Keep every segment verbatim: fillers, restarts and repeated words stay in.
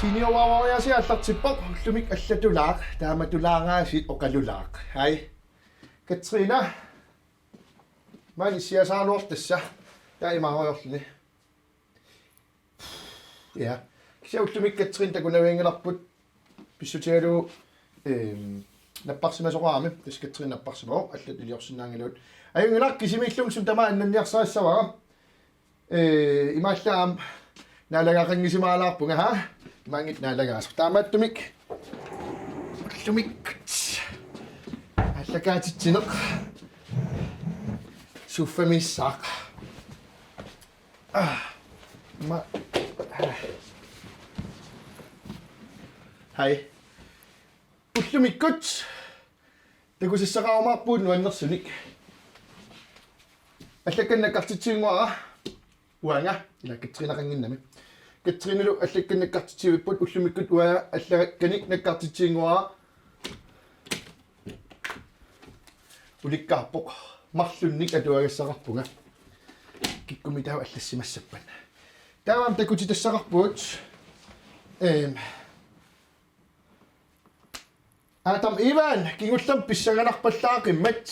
Senior Wow Aasiit aallartippoq, ullumi allatulaaq, taamatulaaraasiit oqalulaaq. Hej. Katrine. Maani siasaaluartassa. Taava imaarujoorluni. Ja. Kisianni ullumi Katrine takunavianngilarput pissutigalugu, ehm, napparsimasoqarami, tassa Katrine napparsimavoq, allat iliorsinnaanngilagut. Ajunngilaq, kisimiillunga suna tamaat annanniarsarissavara. Ee, imaallaat aamma naalagaqanngisimalaarpunga, ha? Imaanngitsoq naalagaasoq. Taamaattumik. Ullumikkut. Aallakaatitsineq. Sofaamissaaq. Ah. Ma. Hej. Ullumikkut. Takusassaqarumaarpugut nuannersunik. Allakkanik nakkartitsivinnguara uanga, ila Katrineqannginnami. Katrinelu allakkanik nakkartitsivipput, ullumikkut uanga allakkanik nakkartitsivinnguara. Ulikkaarpoq, marlunnik atuagassaqarpunga. Kikkummitaava allassimassappat. Taava aamma takutitassaqarpugut. Ehm, Adam Ivan, kingullermik pissanganarpallaaqimmat.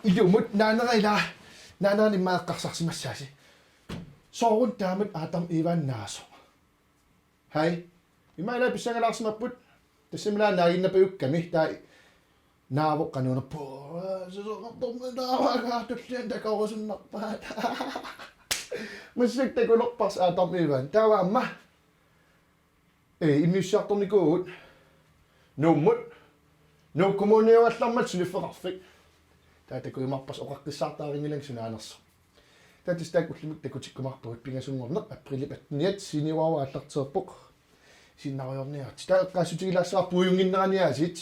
Ilumut naanera ila, naanerani immaqa eqqarsarsimassaasi. Sooruna taamatut Adam Ivan naasoq? Hej. Immaqa ila pissangalaarsimapput. Tassami ila naaginnapajukkami. Taava naavoq qanuunerpu. Susoqartormi naavaagaa tulliani takorusunnarpaat. Massakkut takulerparsi Adam Ivan. Taava aamma. Ee, immiussiartornikuuvugut Nuummut. Nuuk Kommuniugallarmat suliffeqarfik. Taava takujumaarparsi, oqaqqissaartaarinngilagut sunaanersoq. Taava tassa taakku ullumikkut takutikkumaarpagut, pingasunngorneq aprilip atteniat, Senior Wow aallartereerpoq. Isiginnaarujorniaritsi. Taava eqqaassutigilaassavara puiunnginnerani aasiit.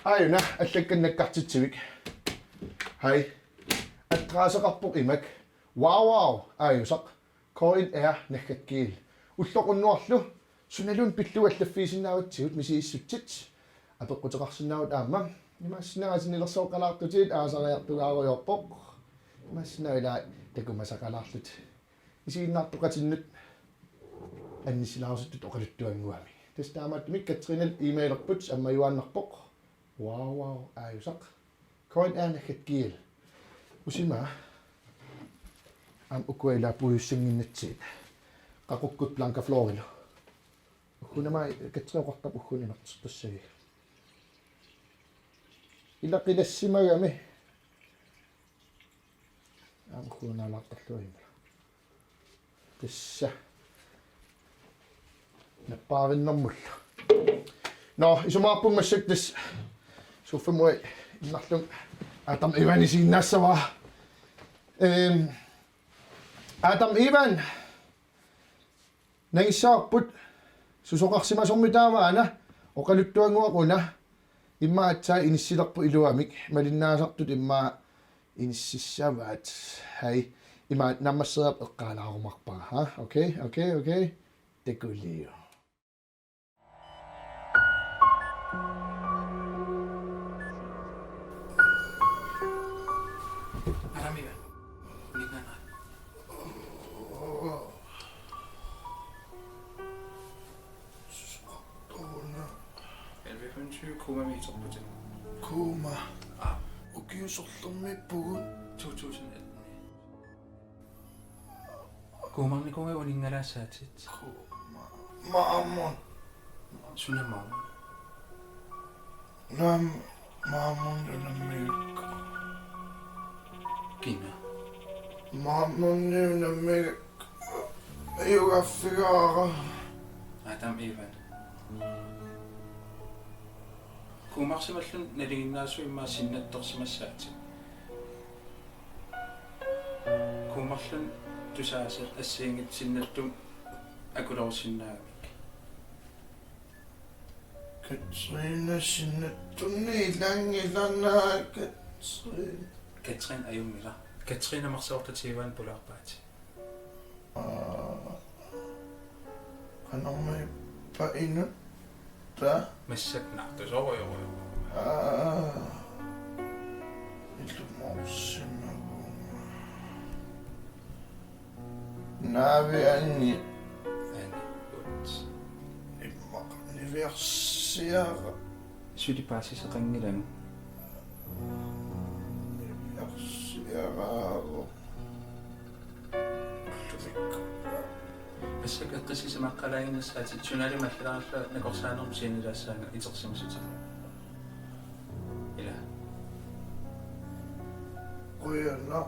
Aajuna, allakkanik nakkartitsivik. Hej. Adresseqarpoq imak. Wow, wow, aajusaq. K N R naggat G L. Ulloq unnuarlu sunaluunniit pillugu allaffigisinnaavatsigut, misigissutsit. Apeqquteqarsinnaavutit aamma. Imaassinnaavoq sinnilersoqqalaartutit, aasariartugaarujoorpoq. Imaassinnaavoq ila takumasaqalaarlutit. Isiginnaartoqatinnut annissilaarusuttut oqaluttuannguamik. Tassa taamaattumik Katrinele e-mailerput, ammajuaannarpoq. Wow, wow, aajusaq. K N R naggat G L. Usima. Aamma ukua ila puiussannginnatsigu. Qaqukkut Blanca Florilu. Ugguuna aamma Katri oqartarpoq ugguuna inertertussagiga. Ila qilassimagami. Aamma ugguuna naalaartarlugu immaqa. Tassa. Nappaarinnarmullu. Nå, isumaqarpunga massakkut tassa sofamut innarlunga Adam Ivan isiginnaassavara. Ehm, Adam Ivan. Nangissavarput susoqarsimasormi taava una oqaluttuannguaq una. Immaqa aatsaat inissilerput iluamik, malinnaasartut immaqa inississavaat. Hej. Ima naammasseriarlugu eqqaalaarumaarpara, ha? Okay, okay, okay. Takuliu. Adam Ivan. Minna. Susoqartoruna. Elleve femogtyve, komamik iterputit. Koma. Aa. Ukiut sorlermiippugut? To tusind atten. Komarnikuuvunga uninngalaassatit? Koma. Maammun. Suna maammun? Naamik, maammun unammigakku. Kina? Maammunni unammigakku. Ajugaffigaara. Adam Ivan. Kuumarsimalluni nalinginnaasumik immaqa sinnattorsimassaatit. Kuumarluni tusaasit assigiinngitsut sinnattumik akulerusinnaavik. Katrine sinnattunni ilanngilana, Katrine. Katrine ajunngilaq. Katrine amerlasoortatigivaat pulaarpaat. Aa, qanormi ippa inutta? Massakkut naartusoorujussuuvoq. Aa, ilumoorsimavunga. Naavi anni. Anni. Ut. Arsiara. Suli paasiseqanngilagut. Arsiaraavoq. Ullumikkut. Assakka eqqissisimaqqalaaginnassaatit, sunaali mallilaarlugu nakorsaanermut scenelassaanga itersimasutit. Ila. Qujanaq.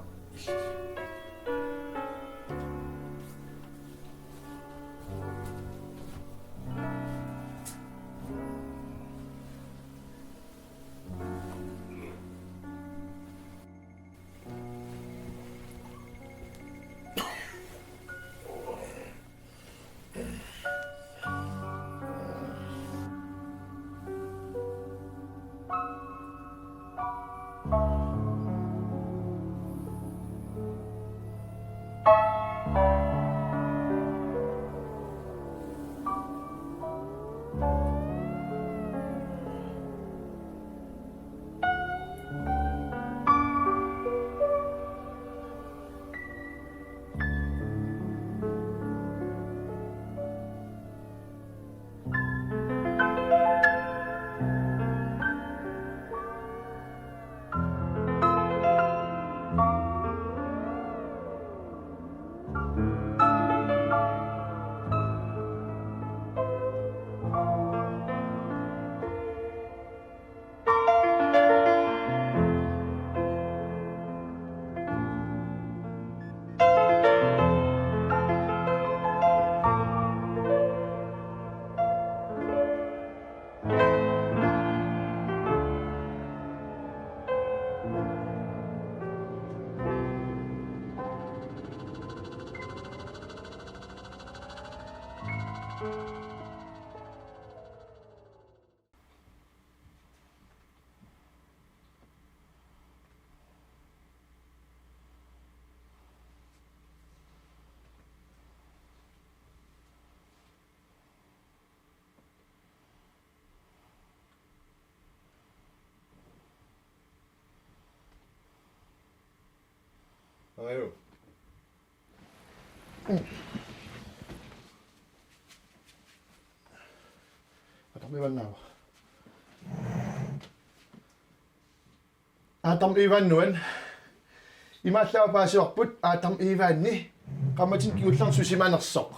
Ajo. Atam Ivannaava. Atam Ivannuan. Imaallaat paasivarput Atam Ivanni. Qaammatit kingullermik susimanersoq.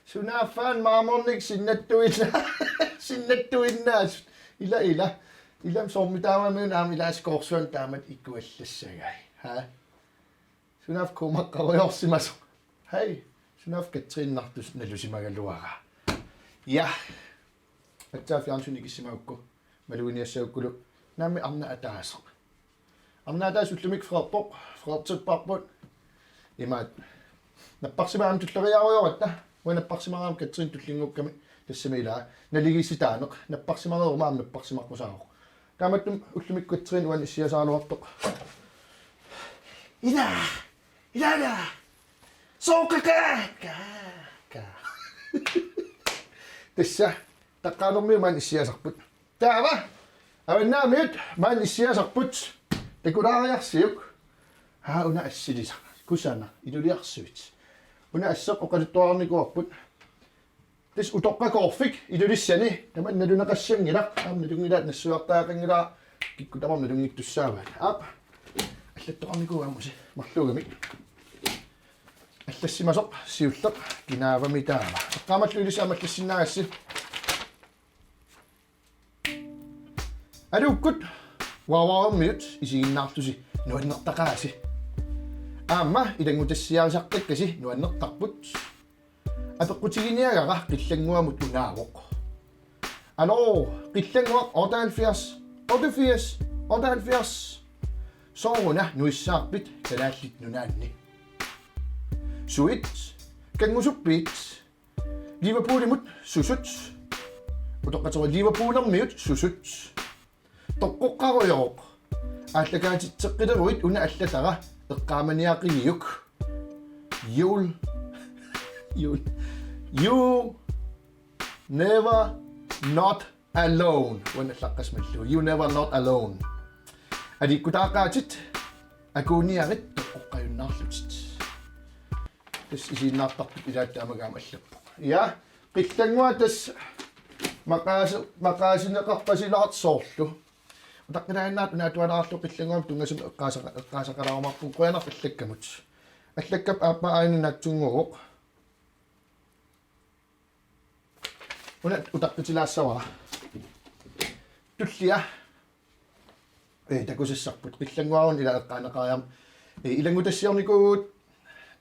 Sunaaffa maamornik sinnattuinna-, sinnattuinnaasut. Ila, ila. Ilami soormitaava aamma ilaasa koorsuan taamatut ikuallassagai. Ha? Sunaaffa kuumaqqarujoorsimasoq. Hej, sunaaffa Katriinartus nalusimagaluara. Ja. Aatsaat fjernsyni ikissimagukku. Maluginiassagukkulu. Naamik arnaq ataaseq. Arnaq ataaseq ullumikkut freerpoq, freertipparput. Imaat. Napparsimaaq aamma tulleriiaarujoratta. Uanga napparsimaraangama Katriinap tullinngukkami tassami ilaa. Naligiissitaaneq. Napparsimareeruma aamma napparsimaqqusaavoq. Taamaattumik ullumikkut Katriinap uani issiasaaraluartoq. Ila! Ila, ila! Sooqa ka! Ka! Ka! Tassa, taqqaanermiut maani issiasarput. Taava, avannaamiut maani issiasarput. Takulaariarsiuk. Haa, una assilisaq. Kusanaq, iluliarsuit. Una asseq oqaluttuarnikuuarput. Tassa utoqqakoorfik Ilulissani, tamanna naluneqassanngilaq, aamma nalunngilaat nassuiartariaqanngilara, kikkut tamarmik nalunngittussaavaat. Aap, allattoqarnikuuvoq aamma usi, marluugamik. Allassimasoq siulleq kinaavami taava. Eqqaamallugu ilissi aamma allassinnaagassi. Aluukkut, Wawaamiut isiginnaarlusi nuannertaqaasi. Aamma ilanngutassiarisartakkasi nuannertarput. Apeqqutiginiagara Qillannguamut unaavoq. Aluu, Qillannguaq otteoghalvfjerds, otteogfirs, otteoghalvfjerds. Sooruna nuissaarpit Kalaallit Nunaanni? Suit, kanngusuppiit, Liverpoolimut susut. Utoqqateqarpoq Liverpoolermiut susut. Toqqoqqarujooq. Aallakaatitseqqileruit una allatara eqqaamaniaqigiuk. You'll, you'll, you never not alone. Uanga allaqqasmallugu. You never not alone. Aliikkutaaqqaatit, akuuniarit toqqoqqajunnaarlutit. Tassa isiginnaartarput ilaat taamagaama allappoq. Ja, Qillannguaq tassa Maqaasi-, maqaasineqarpasilaartoq soorlu. Utaqqilaannaat unaatualaarlu qilannguamik tunngasumik eqqaasaqa-, eqqaasaqalaarumaarpunga qujanaq allakkamut. Allakkap aappaa aajuna naatsunnguuvoq. Una utaqqitilaassavara. Tullia. Ee, takusassarput. Qillannguaruni ila eqqaaneqariarmat. Ee, ilanngutassiornikuuvugut.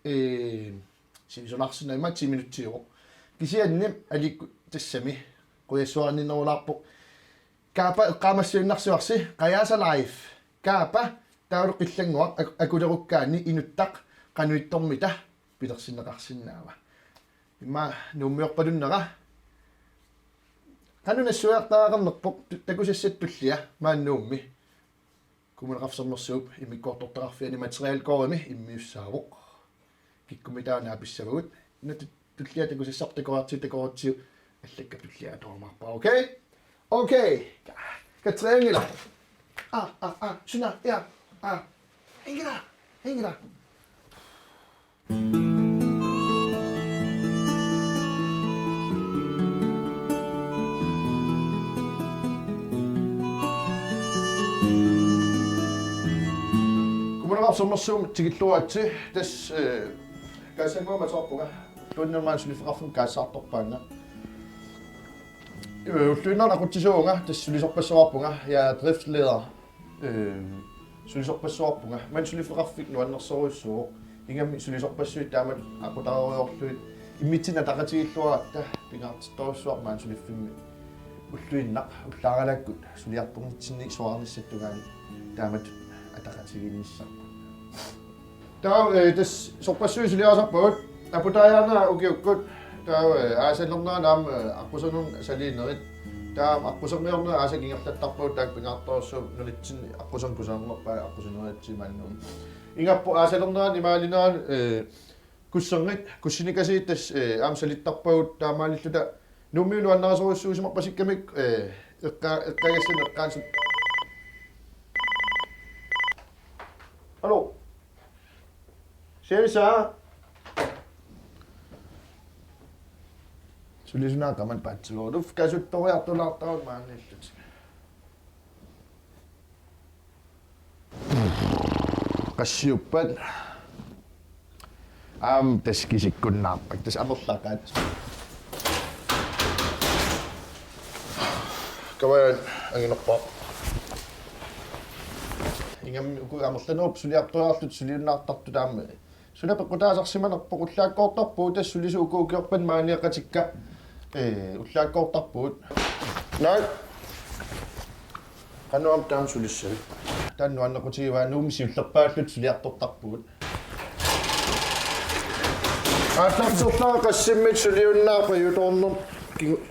Ee, sivisulaarsinnaavat ti minutsiuvoq. Kisianni aliikkut tassami. Qujassuarinninnerulaarpoq. Kaapa eqqaamassiinnarsivarsi, Qajaasa Live. Kaapa, taavalu Qillannguaq ak-, akulerukkaanni inuttaq, qanoq ittormita, pilersinneqarsinnaava. Immaqa Nuummiorpalunnera. Qanoq nassuiartariaqarnerpoq, tu-, takusassat tullia, maani Nuummi. Kommuneqarfik Sermersuup immikkoortortaqarfiani Materielgårdimi immiussaavoq. Kikkummitaana naapissavagut. Una tu-, tullia takusassarput takoratsigu takoratsigu allakkap tullia atorumaarpara. Okay? Okay. Katrine Engela. Ah, ah, ah. Suna, ja. Ah. Engela. Engela. Kommuneqarfik Sermersuup tikilluaritsi tassa, eh, Kaassanngua matoorpunga. Tuunnermaan suliffeqarfimmut kaassaartorpaannga. Ulluinnarni aqutsisuuvunga, tassa sulisorpassuarpunga, ja, driftsleder. Øhm, sulisorpassuarpunga. Maani suliffeqarfik nuannersorujussuuvoq. Ingammik sulisorpassuit taamatut aqutarerujoorlugit. Immitsinnut ataqatigiilluaratta pingaartittorujussuarpoq maani suliffimmi. Ulluinnaq ullaaralaakkut suliartornitsinni soraarnissatut tungaanut taamatut ataqatigiinnissarput. Taava, eh, tassa sorpassuit suliarisarpagut, aputaajaarnerat ukiukkut, taava, eh, aasalernerani aamma, eh, aqqusanernik saliinerit, taava aqqusermiornerit aasat ingerlattarpagut, taakku pingaartorujussuupput nunatsinni aqquserngua kusanarnerpaat aqqusinerit maannamut. Ingammik aasalernerani imaalinerani, eh, kussernit, kussinikaasiit tassa, eh, aamma salittarpagut taamaalilluta Nuummiut nuannarisorujussuusimarpasikkamik, eh, eqqa-, eqqagassanik eqqaansa-. Hallo. Service. Suli suna qamani paatsivoq. Uf, kasuttoriartulaartarami maaniillutik. Qassiuppat? Aamma tassa kisikkunnaarpakka. Tassa amerlaqaat. Kavajan anginerpaaq. Ingammik uku amerlanerup suliartoriarlutik suliunnaartartut aamma. Suna peqqutaasarsimanerpoq ullaakkoortarpugut tassa sulisut uku ukiorpassuit maaniiqqatikka. Ee, ullaakkoortarpugut. Naak. Qanoq aamma taama sulissavit? Taanna nuannequtigivaa Nuummi siullerpaalluni suliartortarpugut. Aallarterlaa qassimmit suliunnaarpat jutornum. Kingu-.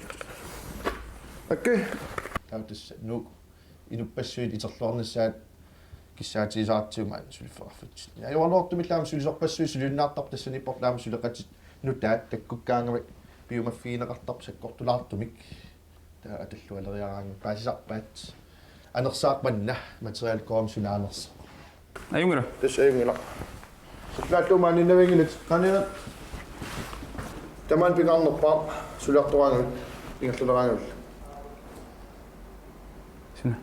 Akke. Taava tassa Nuup inuppassuit iterluarnissaat kissaatigisaratsigu maani suliffeqarfitsinni. Ajoraluartumillu aamma sulisorpassuit suliunnaartarput tassaniipporlu aamma suleqatit nutaat takkukkaangavit piumaffigineqartarput sakkortulaartumik. Taava atallualeriaraangat paasisarpaat. Anersaaq manna Materielgårdimi sunaanersoq. Ajunngilaq. Tassa ajunngilaq. Sullaallugu maaniinnavianngilat qaniga. Tamaani pingaarnerpaaq suliartoraangavit ingerlaleraangavit. Suna.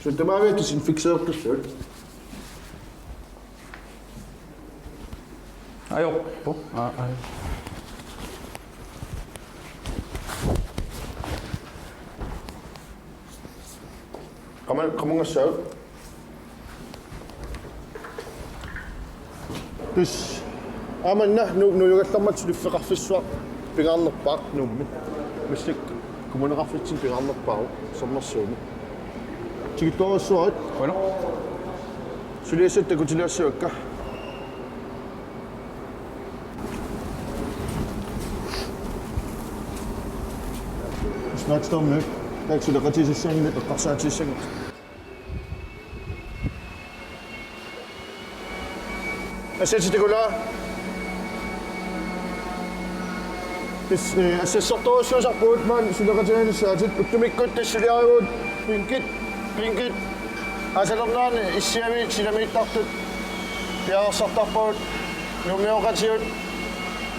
Suna tamaavia desinficerertussavat? Ajorpoq. Aa, aa. Qama-, qamungassaagut. Tassa. Aamma una nu-, nujugallarmat suliffeqarfissuaq pingaarnerpaaq Nuummi. Massakkut kommuneqarfitsinni pingaarnerpaavoq Sermersuumi. Tikilluarujussuarit. Qujanaq. Suliassat takutiliassavakka. Smagsdommik. Taakku suleqatigisassanngilatit eqqarsaatigissanngillat. Assatit takulaa. Tassa, eh, assassartorujussuusarpugut maani suleqatigiinnissaatit, ullumikkut tassa suliarivugut pinkit, pinkit. Aasalernerani issiaviit silamiittartut piareersartarpagut. Nuummiooqatigiit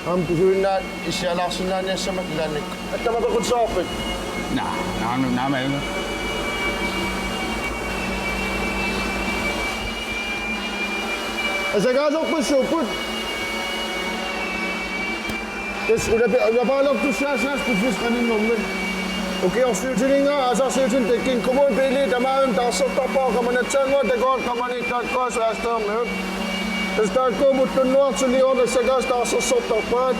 aamma pisuinnaat issialaarsinnaaniassammat ilaannik. Allama peqqutissavarpit? Naa, naamik, naamik. Asagaasorpassuupput. Tassa ulapi-, ulapaalertussaassaas piffissaq qaninnermi. Ukiorsiutiginnga asarsiutin tekkin kommunip biili tamaavimmi taarsertarpaa qamanatsaannguaq takuat qamani taakkua saastamiut. Tassa taakkuupput tunnuarsuliorneq asagaasat taarsersortarpaat.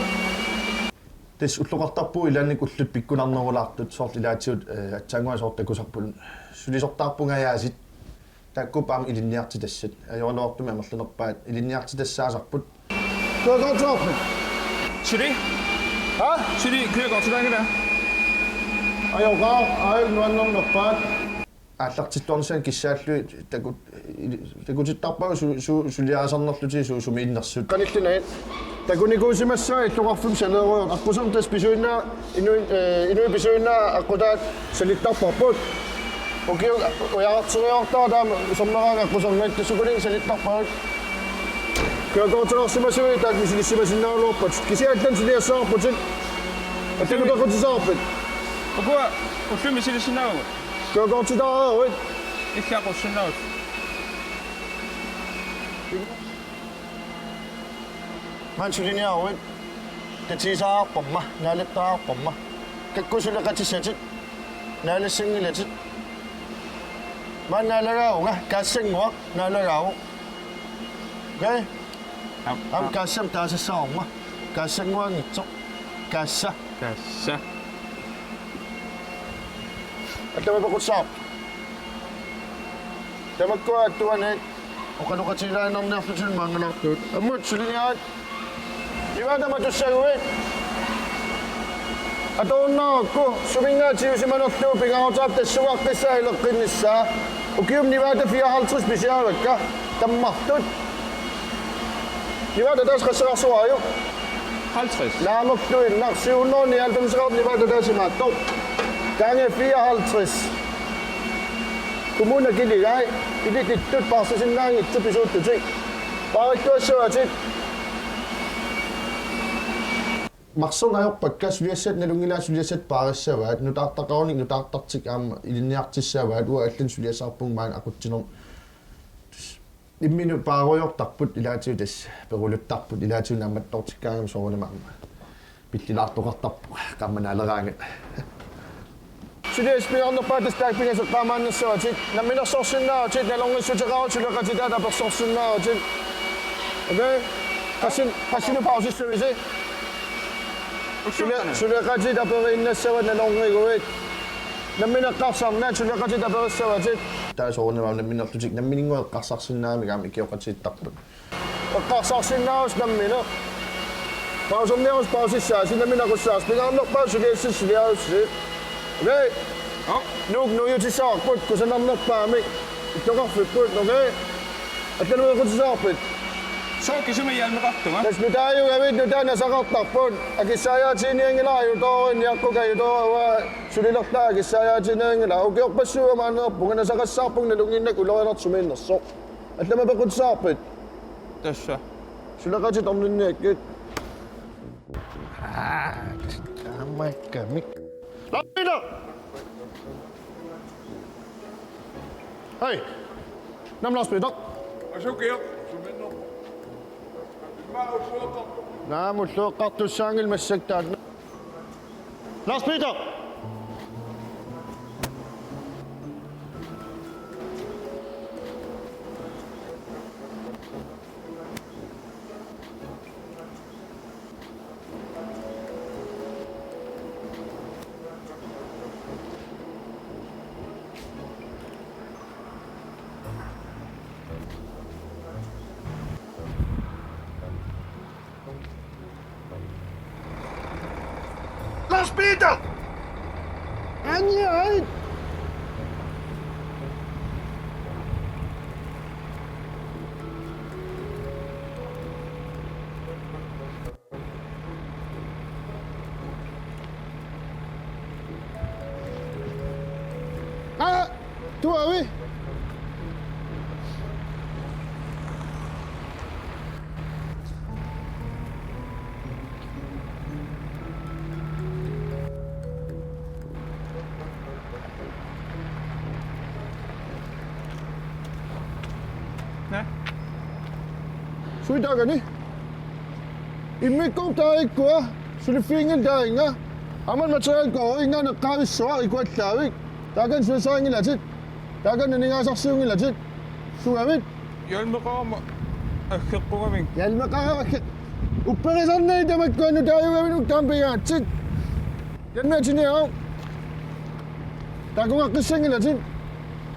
Tassa ulloqartarpugut ilaannik ullut pikkunarnerulaartut soorlu ilaatigut, eh, aatsaannguaq soorlu takusarput. Sulisortaarpungajaasiit. Taakkuupput aamma ilinniartitassat. Ajoraluartumik amerlanerpaat ilinniartitassaasarput. Kørekortsoppe. Suli? Ha? Suli kørekortsoppe. Ajoqaaq, aajuna nuannernerpaat. Aallartittuarnissaanut kissaallugit takut-, takutittarpagut su-, su-, suliarisarnerlutigit su-, sumiinnersut. Qanillinagit. Takunikuusimassavat illoqarfimmut saleerujoortoq. Aqquserneq tassa pisuinnaa, inuit, eh, inuit pisuinnaa aqqutaat salittarparput. Ukiut ujararteriartaat taama sermeraangat aqquserneq tassa ukuninnga salittarpagut. Kørekortilersimasuit taakku misilissimasinnaagaluarput. Kisianni allanit suliassavarputit. Allanit peqqutissavarpit? Ukua ullumi misilissinnaavugut. Kørekortitaareeruit. Illit aqussinnaavutit. Maani suliniaruit. Tatigisaqarparma, naalattaqarparma. Kakkut suleqatissatit. Naalassanngilatit. Maani naalagaavunga, kaassannguaq, naalagaavoq. Okay? Aap, aamma aap. Kaassama taasassavarma. Kaassannguanngitsoq. Kaassa. Kaassa. Allama peqqutissavarpit? Tamakkua attuanit oqaloqatigilaannarniarlutillu maanngalaartugut. Ammut suliniarit. Nivaata matussaguit. Atorunnaarukku suminngaatiusimanerlugu pingaaruteqarpoq tassungaqqissaa ileqqinnissaa. Ukiumut Nivaata fireoghalvtreds pisiarivakka. Tammartut. Nivaata tassa qassiarsuaaju? Halvtreds. Naamerluinnaq syv hundrede nioghalvfemseqartoq Nivaata tassa imaattoq. Gange fireoghalvtreds. Kommuni akiligai, illit ittut paarsisinnaanngitsut pisuuttutit. Paarilluassavatit. Marserneq ajorpakka suliassat nalunngilaat suliassat paarissavaat, nutaartaqarunik nutaartartik aamma ilinniartissavaat, uanga allanut suliassaqarpunga maani aqutsineq. Imminut paarujoortarput ilaatigut tassa peruluttarput ilaatigut naammattoortikkaangami soorunami aamma. Pillilaartoqartarpoq qaammat naaleraangat. Suliassat pingaarnerpaat tassa taakku pingasut eqqaamaannassavatit. Namminersorsinnaavutit, nalornissuteqaruit suleqatitaat apersorsinnaavutit. Okay? Qassin-, qassinut pausissavisi? Sule-, suleqatit aperiinnassavat nalorniguit. Nammineq eqqarsarnaat suleqatit aperissavatit. Taava soorunami aamma namminerlutik nammininnguit eqqarsarsinnaagamik aamma ikioqatigiittarput. Eqqarsarsinnaavusi nammineq. Pauserniarusi pausissaasi, nammineq aqussavarsi. Pingaarnerpaaq suliassasi suliarussi. Okay? Aap. Nuuk nuiutissavarput kusanarnerpaamik. Illoqarfipput, okay? Allanut peqqutissavarpit? Sooq kisimi hjelmeqartunga? Tassa nutaajugavit nutaaq nasaqartarput. Akissaajaatiginnianngilara ajutoorujussuaq, niaqqukka ajutoorujussuaq, uanga sulilerlunga akissaajaatiginnianngilara. Ukiorpassuit maanerpunga nasaqassaarpunga nalunnginnakku ulorianartoq sumiinnersoq. Allama peqqutissavarpit? Tassa. Suleqatit orninniakkit. Aa, taamaakkamik. Lars Peter! Hej. Naamik, Lars Peter. Asukiaq. Naamik, ulloqeqqartussaanngilaq massakkut taanna. Lars Peter! Lars Peter! Anja, ej! Aa, tuavi. Suitaagani. Immikkoortoq taakkua, suliffiginngillat taakku. Aamma materialikka inganeqqaavissuaq ikuallaavik. Taakani sulisaanngilatit. Taakani aningaasarsiunngilatit. Sugavit. Hjalmeqarama aggeqqugamik. Hjalmeqarama agge-. Upperisarnani tamakkuannut taajugaminut taampigaatsit. Hjalmeqarama atiniaruk. Takugaqqissanngilatit.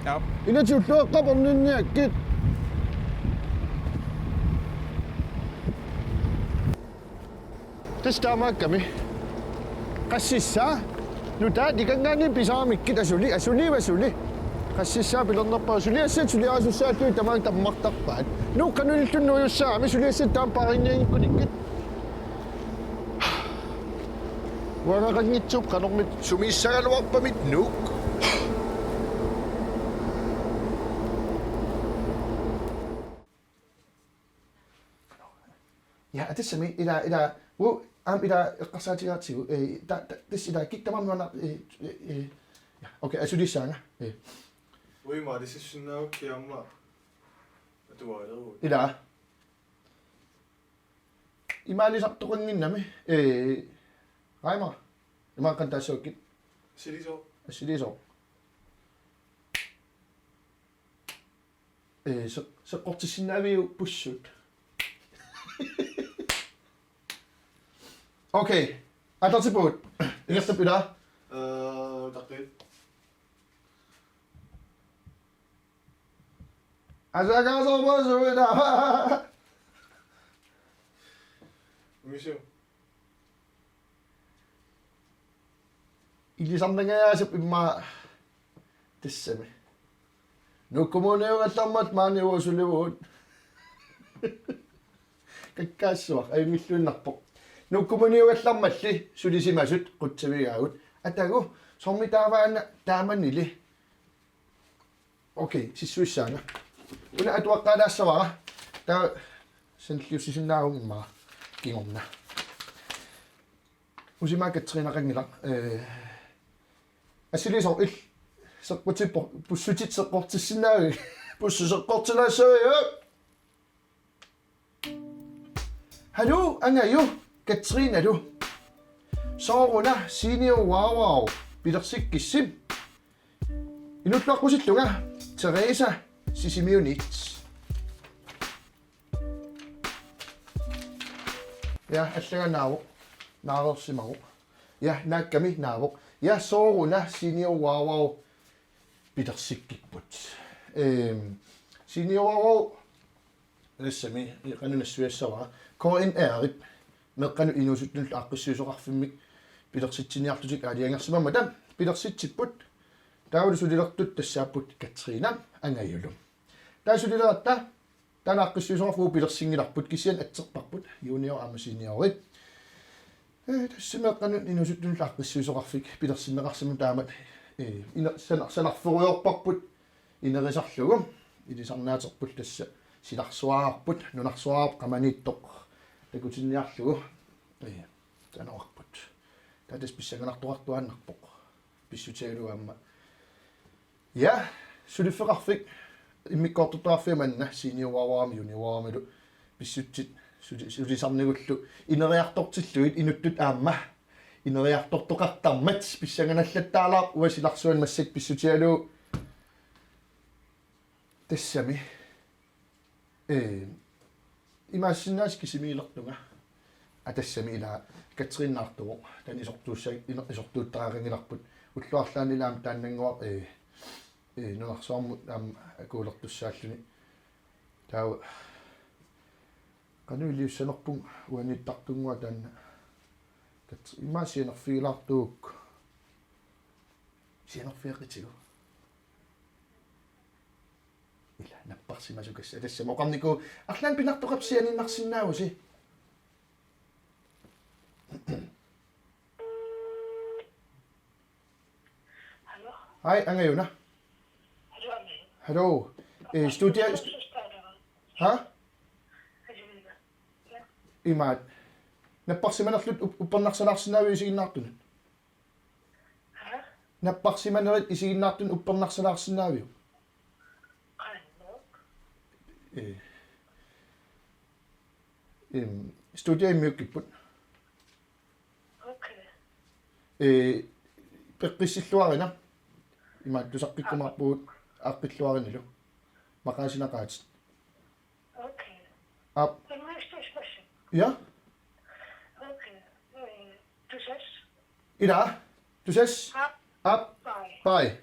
Aap. Ilatit ulluaqqap orninniakkit. Tassa taamaakkami. Qassissaa. Nutaat ikanngaanniit pisaramikkit asuli, asuli, asuli. Qassissaa pilernerpaaq suliassat suliarisussaallugit tamaanga tammartarpaat. Nuup qanoq ililluni nuujussaagami suliassat taama paarinngikkunikkit. Uangaqanngitsup qanormita sumiissagaluarpamit Nuuk. Ja, tassami ila, ila, u, aamma ila eqqarsaatigaartigu, eh, ta, ta, tassa ila kikkut tamarmik nuannaar, eh, eh, eh, ja, okay, asuliissaanga. Eh. Uima, det synes jeg nok, jeg er meget. At du er allerede. Ila. Imaalisartoqannginnami, eh, Raima. Imaakkan taassuakkit. Assiliisoq. Assiliisoq. Eh, se-, seqqortissinnaaviuk pussut? Okay. Atartipugut. Ingerlappi ila? Eh, taqqit. Asakasorbasuna. Misio. Ilisarnangajaasap immaqa tassami. Nuup Kommuniugallarmat maani uanga sulivugut. Kakkaassuaq ajunngilluinnarpoq. Nuup Kommuniugallarmalli sulisimasut qutsavigaagut. Atagu, soormi taavaana taamanili. Okay, sissuissaanga. Una atuaqqaalaassavara. Taava sanilliussisinnaaguma immaqa kingorna. Usimaa Katrine qanngilaq. Eh, assiliisoq il-, seqqutippoq, pussutit seqqortissinnaavigit. Pussu seqqortilaassavigit. Haluu, Angaju, Katrinalu. Sooruna Senior Wow Wow pilersikkissi? Inullaqqusillugu Teresa Sisimiunit. Ja, allagaa naavoq. Naareersimavoq. Ja, naakkami naavoq. Ja, sooruna Senior Wow Wow pilersikkipput. Ehm, Senior Wow Wow Tassami, qanoq nassuiassavara. K N R-ip meeqqanut inuusuttunullu aaqqissuisoqarfimmik pilersitsiniarlutik aalajangersimammata pilersitsipput. Taavalu sulilertut tassaapput Katrina Angajulu. Taava sulileratta taanna aaqqissuisoqarfik pilersinngilarput kisianni atserparput junior aamma seniori. Eh, tassami meeqqanut inuusuttunullu aaqqissuisoqarfik pilersinneqarsimammata taamatut, eh, ina-, sana-, sanarferujoorparput inerisarlugu ilisarnaaterput tassa silarsuarput, nunarsuarput qamaniittoq takutinniarlugu. Ee, taanoqarput. Taava tassa pissanganartoqartuaannarpoq. Pissutigalugu aamma. Ja, suliffeqarfik immikkoortortaqarfiga manna senior Wow Wowmi junior Wowmilu pissutsit suli-, sulisarnigullu ineriartortillugit inuttut aamma ineriartortoqartarmat pissanganarlattaalaarpoq uanga silarsuani massakkut pissutigalugu. Tassami. Ee, imaassinnaavoq kisimiilertunga. Aa, tassami ila Katrinaartuvoq. Taanna isortuussa-, ino-, isortuuttariaqanngilarput. Ullut arlaanni ila aamma taannannguaq, ee, ee, nunarsuarmut aamma akuulertussaalluni. Taava qanoq iliussanerpunga uaniittartunnguaq taanna. Kat-, imaak sianerfigilaartuugukku. Sianerfigeqitigu. Ila napparsimasukassaq. Tassami oqarnikuuvoq arlaannik pinartoqartoq sianiinnarsinnaavusi. Hallo? Hej, Angajuna. Hallo, Angajuna. Hallo. Eh, studia, stu-, ha? Hallo, Angajuna. Ja. Imaat. Napparsimanerlutit up-, uppernarsalaarsinnaaviuk isiginnaartunut? Ha? Napparsimanerit isiginnaartunut uppernarsalaarsinnaaviuk? Qanoq? Eh. Øhm, studiet immiukkipput. Okay. Øh, peqqissilluarina. Imaattusaqqikkumaarpugut aaqqilluarinilu. Maqaasinaqaatit. Okay. Aap. Annuistuuspassuk. Ja. Okay. Øh, tusass. Ila. Tusass. Aap. Aap. Bye. Bye.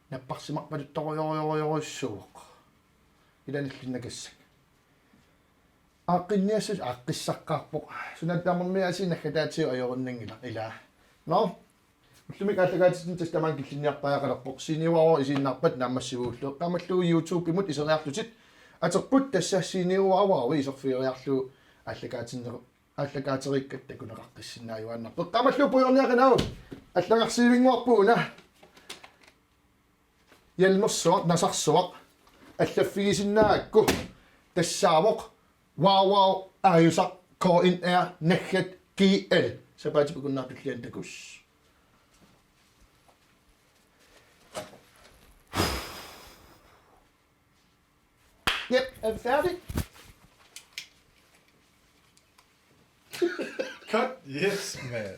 Napparsimarpaluttorujorujorujussuuvoq. Ila nallinnakassak. Aaqqinniassat aaqqissaqqaarpoq. Sunaana taamarmi aasiit naggataatigut ajorunanngilaq ila. Nå. Ullumi aallakaatitsinni tassa tamaanga killinniartariaqalerpoq. Seniuaruara isiinnarpat naammassivigullu. Eqqaamallugu YouTube-imut iseriarlutit. Aterput tassa seniuaruara iserfigeriarlugu aallakaatinneq aallakaateriikkatta takuneqaqqissinnaajuaannarpoq. Eqqaamallugu pujorniaqinaagut. Allagarsiivinnguarput una. Hjalmarsuaq, nasarsuaq. Allaffigisinnaagakku. Tassaavoq. Wow, wow, aajusaq, K N R, naggat, G L. Sapaatip akunnerata tulliani takuss. Yep, er vi færdige? Cut, yes, man.